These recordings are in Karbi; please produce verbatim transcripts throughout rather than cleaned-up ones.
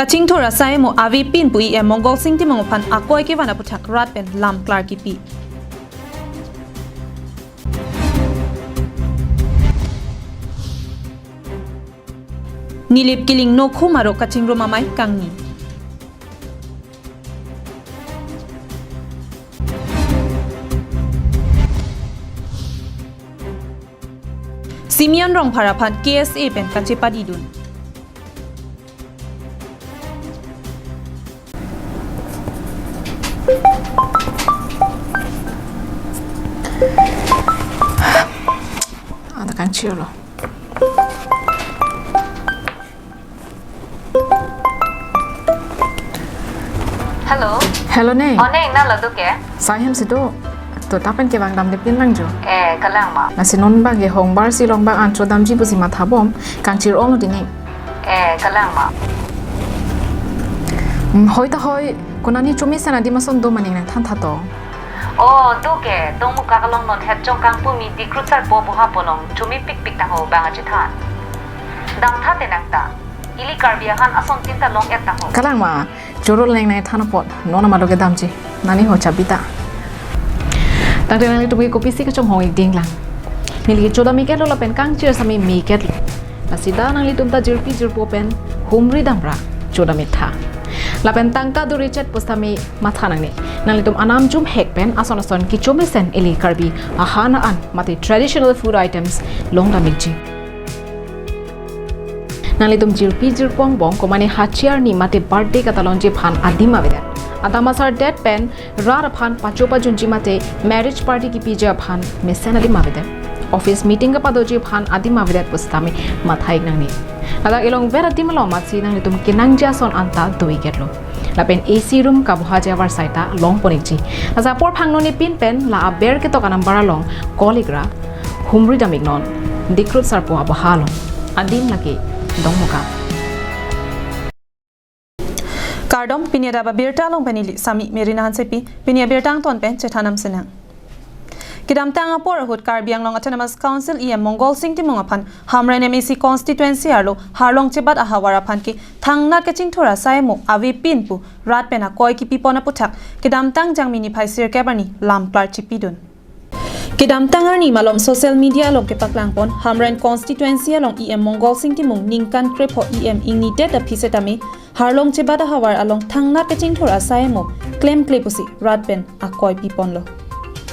Kachingthur asai mo avepin pu E M Mongalsing Timung aphan akoi kevan aputhak rat pen lam klar kipi. Nilip kiling nokhum aro kachingrum amei kangni. Simeon Rongphar aphan K S A pen kachepadidun. Ada kangchirlo. Hello. Hello, Neng. Oh, Neng, nang ladu ke? Sai hem si do. To ta pen kevang damde pinlang jo. Eh, kalang ma. Lasi non bang ke hongbar si long bang an chodamji pusi mathabom, kangchir ong lo di Neng. Eh, kalang ma. Hmm, hoi ta hoi, konani chumi sana di mason do ma Neng nangthan tha to. Oh, do ke, Dongmukak along non het chong kangpumi Dikrutsarpo boha ponong, chumi pikpik tangho bang achethan. Dam tha te nang ta. Ili Karbi ahan asontin ta long-et tangho. Kalang ma, choro Neng nangthan apot, non amalo ke damji. Nani ho chabita. Tangte nanglitum ke kopisi kachonghong-ik dinglang. Neli ke chodam-ik-et lo lapen kangchir sami me-ik-et lo. Lasi ta nanglitum ta jirpi jirpo pen humri damra chodam-ik tha. Lapen tangka duri chet pusitame matha nangne. Nanglitum anam jumhek pen ason ason kichomesen ili Karbi ahan an mate traditional food items long dam-ikji. Nanglitum jirpi jirpo angbong komane hachi arni mate birthday katalonji aphan adim avedet. Adam asardet pen rat aphan pacho pajunji mate marriage party kipiji aphan mesen adim avedet. Office meeting kapadoji aphan adim avedet pusitame matha-ik nangne. Ladak ilongver adim along matsi nanglitum kenangji ason anta do-ik-et lo. Lapen A C room kabohaji avarsai ta longpon-ikji. Lasi apor phangno ni pin pen la aber ketok anumber along call-ik ra humri dam-iknon. Dikrutsarpo aboha along. Adim lake Dongmukak. Kardom, pini adap abirta along pen neli Sami Merina Hansepi, pini abirta angton pen chethan nam sinang. Kedamtang apor ahut Karbi Anglong Autonomous Council E M Mongalsing Timung aphan Hamren M A C constituency arlo harlong chebat ahavar aphan ke thangnat kachingthur asai mo avepin pu rat pen akoi kipipon aputhak kedamtang Jangmi niphai sirkep arni lam klar chipidun. Kedamtang arni malom social media along kepaklangpon Hamren constituency along E M Mongalsing Timung ningkan krepho E M ingnidet aphi setame harlong chebat ahavar along thangnat kachingthur asai mo klemkle pusi rat pen akoi piponlo.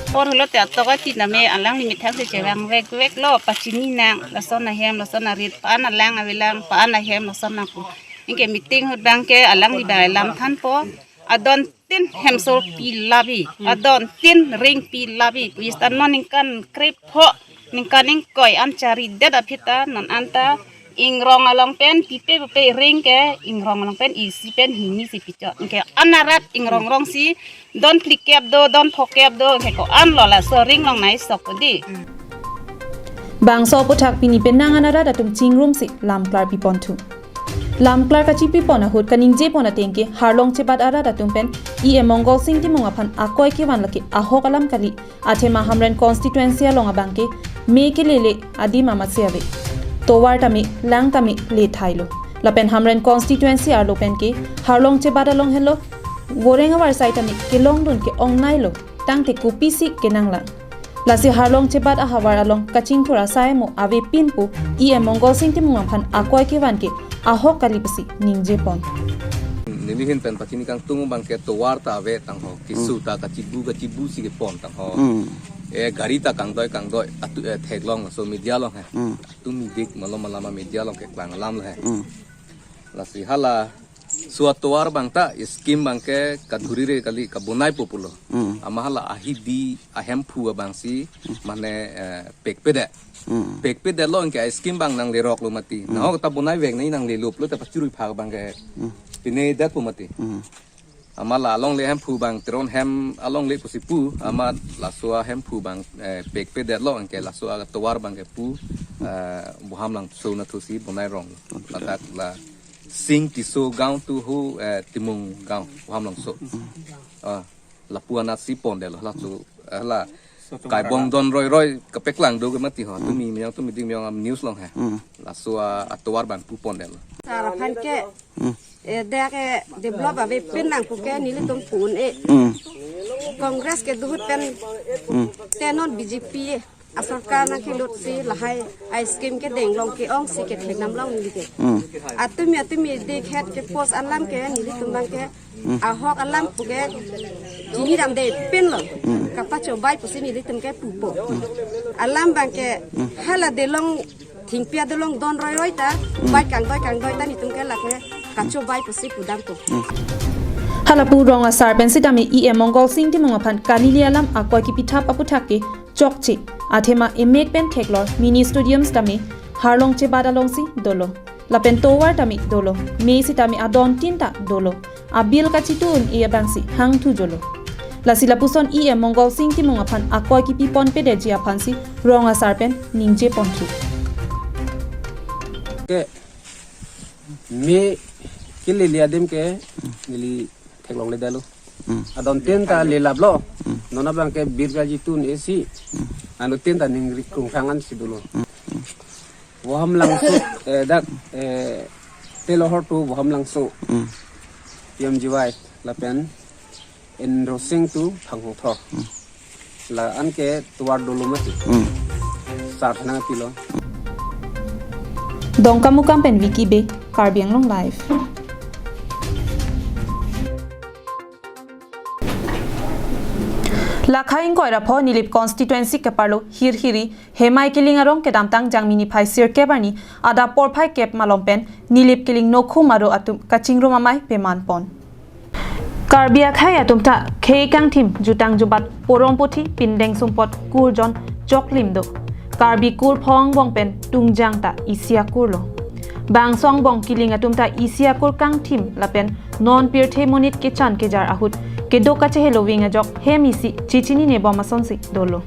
Por hulo te atok ati name alangli methang si chevang vek vek lo, pachini nang, lason ahem, lason arit, pa-an alang avelang, pa-an ahem, lason nang pu. Anke meeting ahut bang ke alangli bang lam thanpo. Adon tin hemso pi labi, adon tin ring pi labi. Pu seta non ningkan krepho, ningkan ingkoi an charidet aphi ta non anta ingrong along pen pipe pipe ring ke ingrong along pen isi pen hini si pichot. Anke an arat ingrong rong si don phlikep do, don phokep do, anke ko-an lo laso ring along nai sok di. Bangso aputhak pini penang an arat atum chingrumsi lam klar piponthu. Lam klar kachipipon ahut kaningjepon ateng ke harlong chebat arat atum pen E M Mongalsing Timung aphan akoi kevan lake ahok alam kali, athema Hamren constituency along abang ke me kelele adim amatsi ave. Tovar tame, lang tame le thailo. Lapen Hamren constituency arlo pen ke harlong chebat along helo, goreng avarsai tame kelongdun ke-ong nailo, tangte kopisi kenanglang. Lasi harlong chebat ahavar along kachingthur asai mo avepin pu E M Mongalsing Timung aphan akoi kevan ke ahok kali pusi ningjepon. Neli ahin pen pachini kangtung bang ke tovar ta ave tangho, keso ta kachibu kachibu si kepon tangho. Hmm. Eh, gari ta kangdoi kangdoi atu, eh, theklong laso media along he. Hmm. Atum media malom malom media along keklang alam lo he. Hmm. Lasi hala so atovar bang ta scheme bang ke kadhuri re kali kabonai po pulo. Hmm. Ama hala ahidi ahemphu abang si mane, eh, pekpedet. Hmm. Pekpedet lo anke scheme bang nanglerok lo mati. Hmm. Nahok ta bonai vek nai nanglelop lo ta pachurui phak bang ke. Hmm. Pine det po mati. Hmm. Ama la alongle hemphu bang Teron hem alongle pusi pu, ama laso ahemphu bang, eh, pekpedet lo anke laso atovar bang ke pu, eh, Bohamlangso nathusi bonai rong. Ladak la Sing Tisso Gaon tu hu, eh, Timung Gaon, Bohamlangso. Ah, lapu anat si pondetlo, laso, eh, la kaibong don roi roi kepeklang do ke mati ho, tumi meyong tumi ding meyong am news along he. Hmm. Laso atovar bang pu pondetlo. Sar aphan ke. Hmm. Eh, dak ke develop ave pen nang puke nelitum pun eh. Hmm. Congress ke duhut pen Hmm. Tenon B J P asorkar nangkelutsi lahai a scheme kedeng long ke-ongsi kethek nam long neli ke. Hmm. Atumi atumi dekhet ke post alam ke nelitum abang ke Hmm. Ahok alam puke chini damde pen lo. Hmm. Kapachobai pusi nelitum ke pupo. Hmm. Alam abang ke Hmm. Hala delong thingpia delong don roiroi ta Hmm. Bai kangdoi kangdoi ta nelitum ke lake kachobai pusi pudampo. Hmm. Hala pu rong asar pen sitame E M Mongol Sing Timung aphan kalili alam akoi kipithap aputhak ke chokche. Athema emek pen theklor mini stadium sitame Harlong chebat alongsi dolo. Lapen tovar tame dolo. Me sitame adon tin ta dolo. Abil kachitun e abangsi hangthu jolo. Lasi lapuson E M Mongol Sing Timung aphan akoi kipi ponpedetji aphansi rong asar pen ningje ponthu. Ke me kelele adim ke neli theklongle detlo. Hmm. Adon tin ta lelaplo. Hmm. Non abang ke bir kachitun esi. Hmm. Anuttin ta ningri krungkang ansi dolo. Hmm. Hmm. Voham Langso, eh, dak, eh, Telohor to Voham Langso. Hmm. P M G Y lapen Indrasing to Phangthongthor. Hmm. La-an ke tovar dolo mati. Hmm. Sar thana pilo. Dongkamukam pen Vicky Bey, Karbi Anglong Live. Lakha ingkoi ra pho Nilip constituency keparlo Hirhiri Hemai Kiling arong kedamtang Jangmi niphai sirkep arni adap porphai kep malom pen Nilip Kiling Nokhum aro atum kachingrum amei peman pon. Karbi akhei atum ta khei kangthim jutang jubat porom puthi pindeng sumpot kurjon choklim do. Karbi kur pho angbong pen tungjang ta isi akur lo. Bangso angbong kiling atum ta isi akur kangthim lapen non pirthe monit kechan kejar ahut kedo kacheheloving ajok hem isi chechinine bom asonsi dolo.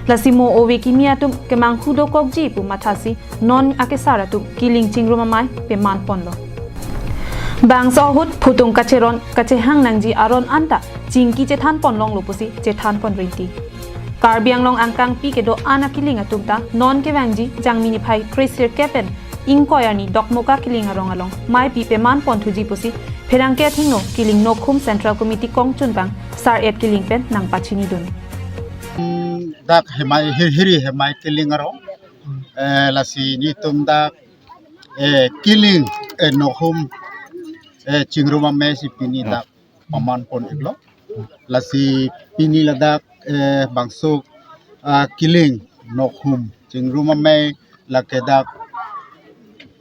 Lasi mo ove kimi atum kemanghu dokokji pu mathasi non akesar atum kiling chingrum amei peman ponlo. Bangso ahut phutung kacheron kachehang nangji aron anta chingki chethan ponlonglo pusi chethan pon rinti. Karbi Anglong angkangpi kedo-an akiling atum ta non kevangji Jangmi niphai kre sirkep pen ingkoi arni Dokmoka Kiling arong along meipi peman ponthuji pusi pherangke athengno Kiling Nokhum Central Committee kongchunbang Sar-et Kiling pen nangpachinidun. Dak Hemai Hirhiri Hemai Kiling arong, eh, lasi nelitum dak, eh, kiling, eh, nokhum, eh, chingrum amei si pini dak paman pon iklo. Lasi pini ladak, eh, bangso, ah, kiling nokhum chingrum amei lake dak,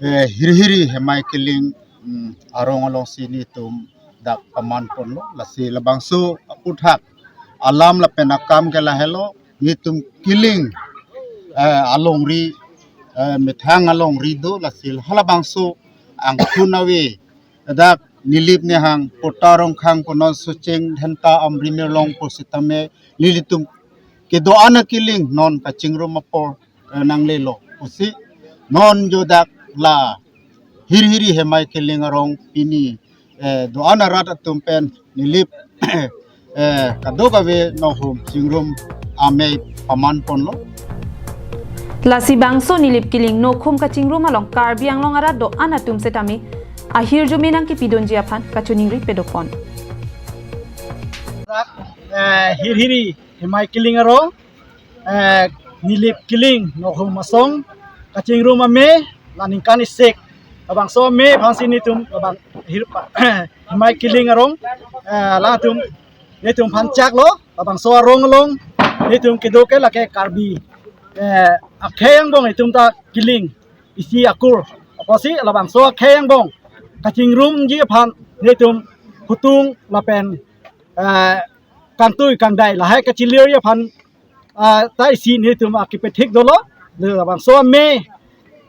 eh, Hirhiri Hemai Kiling, mm, arong alongsi nelitum dak paman ponlo. Lasi labangso aputhak alam lapen akam ke lahelo, nelitum kiling, eh, alongri, eh, methang alongri do, lasi halabangso angthun ave dak Nilip Nihang Pota Rongkhang Konon Socheng Dhenta Amri Mirlong pusitame nelitum kedo-an akiling non kachingrum apor, eh, nanglelo pusi non jo dak la Hirhiri Hemai Kiling arong pini, eh, do-an arat atum pen Nilip, eh, kadokave nokhum chingrum amei paman ponlo. Lasi bangso Nilip Kiling Nokhum kachingrum along Karbi Anglong arat do-an atum setame ahirjume nangkipidunji aphan kachiningri pedopon. Eh, Hirhiri Hemai Kiling arong, eh, Nilip Kiling Nokhum asong kachingrum amei la ningkan isi-ik. Labangso amei aphansi nelitum labang Hir-, Hemai Kiling arong, eh, latum nelitum aphan chaklo, labangso arong along nelitum kedo ke lake Karbi, eh, akhei angbong nelitum ta kiling isi akur. Apotsi labangso akhei angbong kachingrumji aphan nelitum phutung lapen, eh, kangtui kangdai lahai kachilirji aphan, ah, ta isi nelitum akipethik dolo. Labangso amei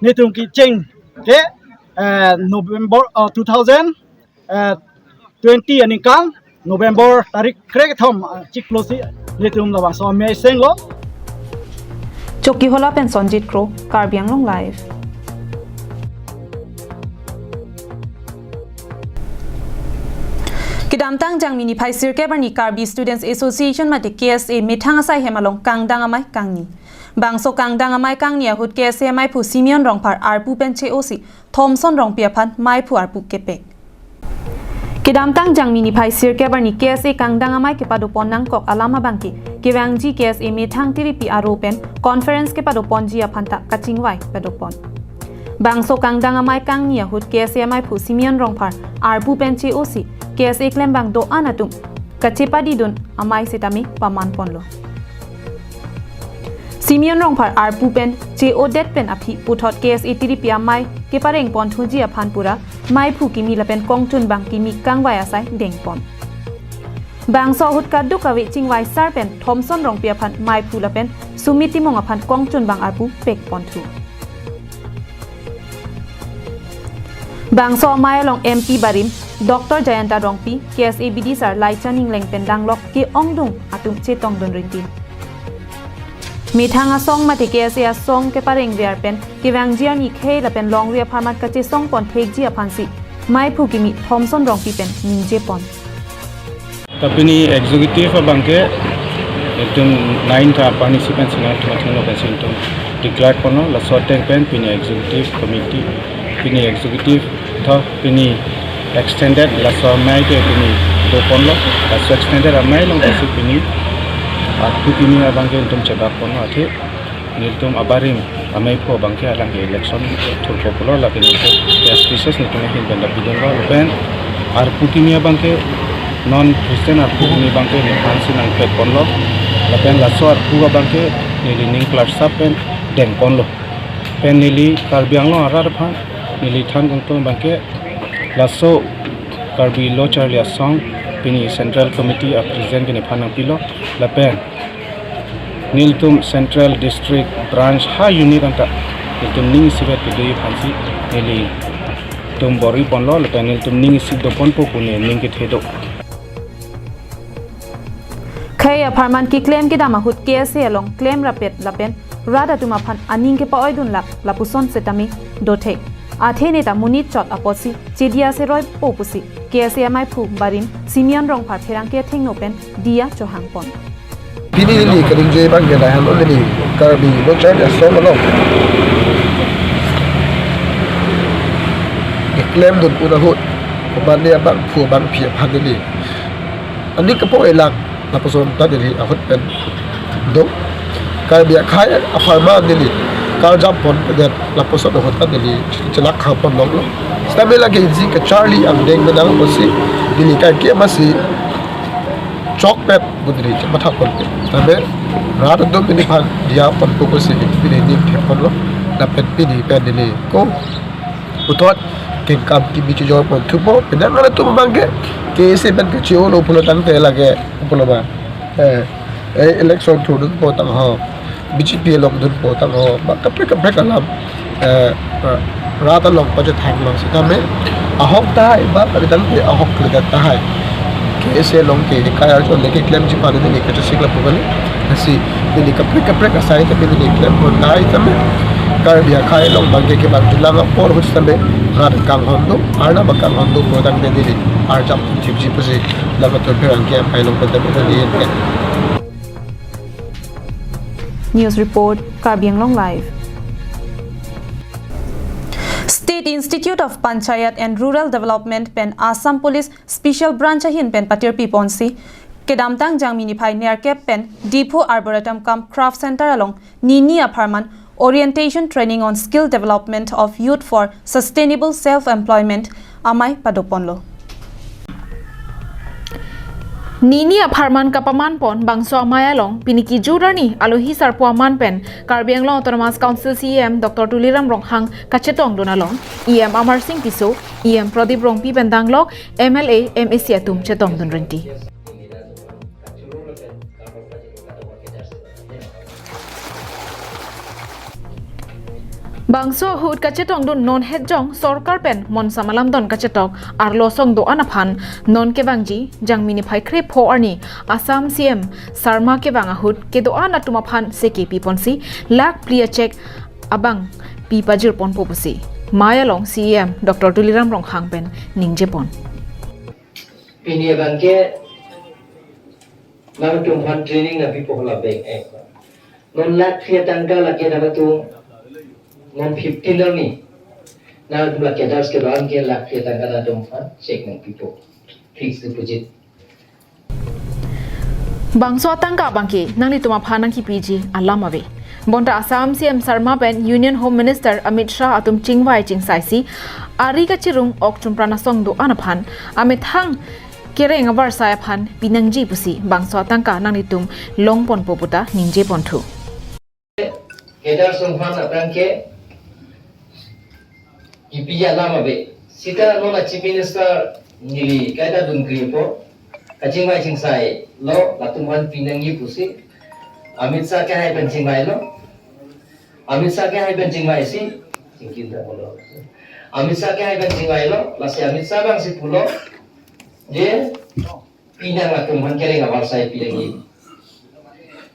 nelitum kecheng ke, eh, November, ah, two thousand, eh, twenty aningkan November tarik krekethom, ah, chiklo si nelitum labangso amei senglo. Chokihola pen Sonjit Kro, Karbi Anglong Live. Kedamtang Jangmi niphai sirkep arni Karbi Students Association mate K S A methang asai hem along kangdang amei kangni. Bangso kangdang amei kangni ahut K S A ameiphu Simeon Rongphar arpu pen che-osi Thomson Rongpi aphan meiphu arpu kepek. Kedamtang Jangmi niphai sirkep arni K S A kangdang amei kepadopon nangkok alam abangke kevangji K S A methang tiripi aro pen conference kepadoponji aphanta kachingvai padopon. Bangso kangdang amei kangni ahut K S A ameiphu Simeon Rongphar arpu pen che-osi K S A klembang do-an atum kachepadidun amei setame pamanponlo. Simeon Rongphar arpu pen che-odet pen aphi puthot K S A tiripi amei keparengponthuji aphan pura meiphu kimi lapen kongchunbang kimi kangvai asai dengpon. Bangso ahut kadokave chingvaisar pen Thomson Rongpi aphan meiphu lapen Sumit Timung aphan kongchunbang arpu pekponthu. Bangso amei along M P barim Doctor Jayanta Rongpi, K S A bidisar Laichan Engleng pen danglok ke-ongdung atum chetongdun rinti. Methang asong mate K S A asong keparengver pen kevangji arni khei lapen longri apharman kachesongpon thekji aphansi meiphu kimi Thomson Rongpi pen ningjepon. Ta pini executive abangke itum nine ta participants na itum athengno pensi itum declare ponlo, laso ateng pen pini executive committee, pini executive tho pini extended laso amei ke pini doponlo, laso extended amei along pensi pini arpu kimi abangke itum chebak ponlo, athe nelitum abarim ameiphu abangke alangke election thurpo pulo, lapen nelitum S P C S nelitum ahin pen dapidunlo, lapen arpu kimi abangke non Christian arpu kimi abangke nephansi nangpekponlo, lapen laso arpu abangke neli ning klarsap pen dengponlo. Pen neli Karbi Anglong arat aphan neli than kangtung abangke laso Karbi Lo Charli Asong pini Central Committee a president ke nephan nangpilo, lapen nelitum Central District Branch ha unit anta nelitum ning isivet kedo aphansi nelitum bor-iponlo, lapen nelitum ning isi doponpo pu ne ning kethe do. Khei apharman keklem kedam ahut K S A along klem rapet lapen rat atum aphan aning kepa-oidun lap lapuson setame dothek. Athe neta monit chot apotsi chedia seroipo pusi K S A ameiphu barim Simeon Rongphar pherangke athengno pen diya chohangpon. Pini neli kaningje abangke lahelo, neli Karbi Lo Charli Asong along keklemdun un ahut, komatne abangphu abangphi aphan neli aning kepo-elang lapuson ta neli ahut pen do. Karbi akhei apharman neli karjap ponpedet lapuson ahut ta neli chelak khang pon longlo. Setame lake isi kacharli angdeng menang pusi neli kaikema si chokpet pu neli chematha ponpe. Setame rat atum neliphan diya ponpo pusi pini ning theponlo, lapen pini pen neli ko puthot kengkam kimi chejor ponthupo, penang atum abangke K S A pen kachi-olo pulo tangte lake pulo ba, eh, eh, election thurdunpo tang ho, B J P along dunpo tang ho, ba kaprek kaprek alam, eh, eh, rat along pachethanglo setame ahok tahai ba kali tangte ahok kalidet tahai. K S A along ke kaya arjon leke klemji aphan neli kachesik lapu kali. Lasi neli kaprek kaprek asai ta neli klempon tahai tame Karbi akhei along abangke kebang julang apor ahut tame rat kanghon do, Arnam kanghon do pu tangte neli arjap chipji pusi lama tur pherangke apai along pen tame neli ke. News report, Karbi Anglong Live. State Institute of Panchayat and Rural Development pen Assam Police Special Branch ahin pen patirpi ponsi kedamtang Jangmi niphai nerkep pen Diphu Arboretum cum Craft Center along nini apharman Orientation Training on Skill Development of Youth for Sustainable Self-Employment amei padoponlo. Nini apharman kapamanpon bangso amei along pini kejut arni alohi sarpo aman pen Karbi Anglong Autonomous Council C E M Doctor Tuliram Ronghang kachetongdun along E M Amarsing Tisso, E M Pradip Rongpi pen danglok M L A, M A C atum chetongdun rinti. Bangso ahut kachetongdun non hetjong sorkar pen monsam alamdon kachetok arlo asong do-an aphan non kevangji Jangmi niphai krepho arni Assam C M Sarma kevang ahut kedo-an atum aphan seke piponsi lakh phli a cheque abang pi pajirponpo pusi amei along C E M Doctor Tuliram Ronghang pen ningjepon. Pini abangke nangtum aphan training nangpipo hala bank eh. Non lakh phli atangka lake nangtum non fifteen arni. Nangtum la cadres kedo-an ke lakh phli atangka nangtum aphan cheque nangpipo. fixed deposit. Bangso atangka abangke nanglitum aphan nangkipiji alam ave. Bonta Assam C M Sarma pen Union Home Minister Amit Shah atum chingvai chingsaisi ari kachirung ok chumpran asong do-an aphan amethang kereng avarsai aphan pinangji pusi bangso atangka nanglitum longponpo puta ningjeponthu. Kedar Songhan aphrang ke kipi alam ave. Sita non a Chief Minister neli kaita dunkri po. Kachingvai chingsai lo, latum aphan pinangji pusi. Amit Shah kehai pen chingvailo. Amit Shah kehai pen chingvaisi. Chingkin ta bolo. Amit Shah kehai pen chingvailo. Lasi Amit Shah abangsi pulo. Je pinang latum aphan kereng avarsai pinangji.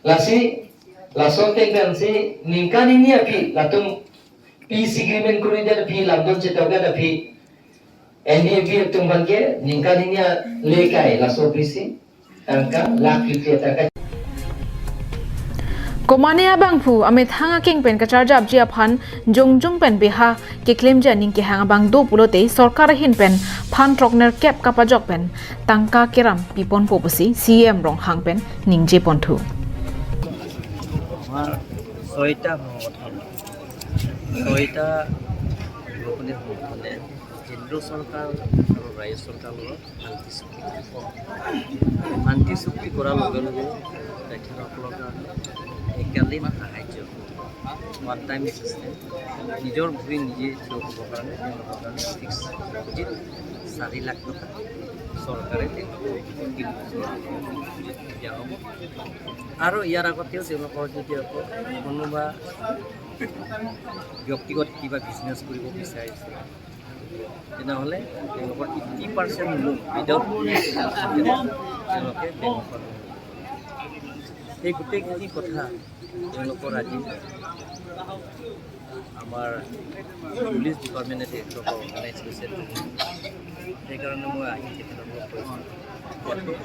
Lasi, laso ateng pensi ningkan hini aphi latum peace agreement kuri det aphi, lamdon chetok det aphi, N D F B atum aphan ke ningkan hini alekai laso aphi si tangka lakh fifty tangka. Komane abangphu amethang akeng pen kacharjapji aphan jongjung pen beha keklemji aning kehang abang do pulote sorkar ahin pen phan throknerkep kapajok pen tangka keram piponpo pusi C M Ronghang pen ningjeponthu. আমাৰ ছয়টা সংগঠন, ছয়টা সংগঠনে কেন্দ্ৰ চৰকাৰ আৰু ৰাজ্য চৰকাৰৰ লগত শান্তি চুক্তি কৰে। শান্তি চুক্তি কৰাৰ লগে লগে তেখেতসকলৰ কাৰণে এককালীন সাহায্য, ওৱান টাইম এছিষ্টেঞ্চ, নিজৰ ভৰিত নিজে থিয় হ'বৰ কাৰণে তেওঁলোকৰ কাৰণে ফিক্স ডিপজিট চাৰি লাখ টকা চৰকাৰে তেওঁলোকক তিনি বছৰৰ ডিপজিট দিয়া হ'ব। আৰু ইয়াৰ আগতেও তেওঁলোকৰ যদি আকৌ কোনোবা ব্যক্তিগত কিবা বিজনেছ কৰিব বিচাৰিছে, তেনেহ'লে তেওঁলোকৰ এইটি পাৰ্চেণ্ট লোন উইদাউট তেওঁলোকে বেংকৰ লোন। এই গোটেইখিনি কথা তেওঁলোকৰ আজি আমাৰ পুলিচ ডিপাৰ্টমেণ্টে তেওঁলোকক অৰ্গেনাইজ কৰিছে। সেইকাৰণে মই আহি তেখেতসকলক কৈছোঁ,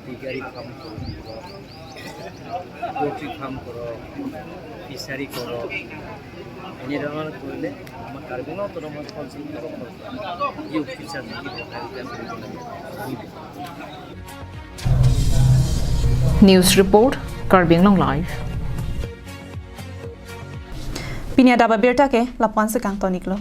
ফিচাৰী ফাৰ্ম কৰক, পলট্ৰি ফাৰ্ম কৰক, ফিচাৰী কৰক। এনেধৰণৰ কৰিলে আমাৰ কাৰ্বি আংলং অট'নমাছ কাউন্সিল তৰফৰ পৰা যি অফিচাৰ থাকিব, তেওঁলোকে কৰিব লাগে। News report, Karbi Anglong Live. Pini adap abirta ke lapu-an si kangton-iklo.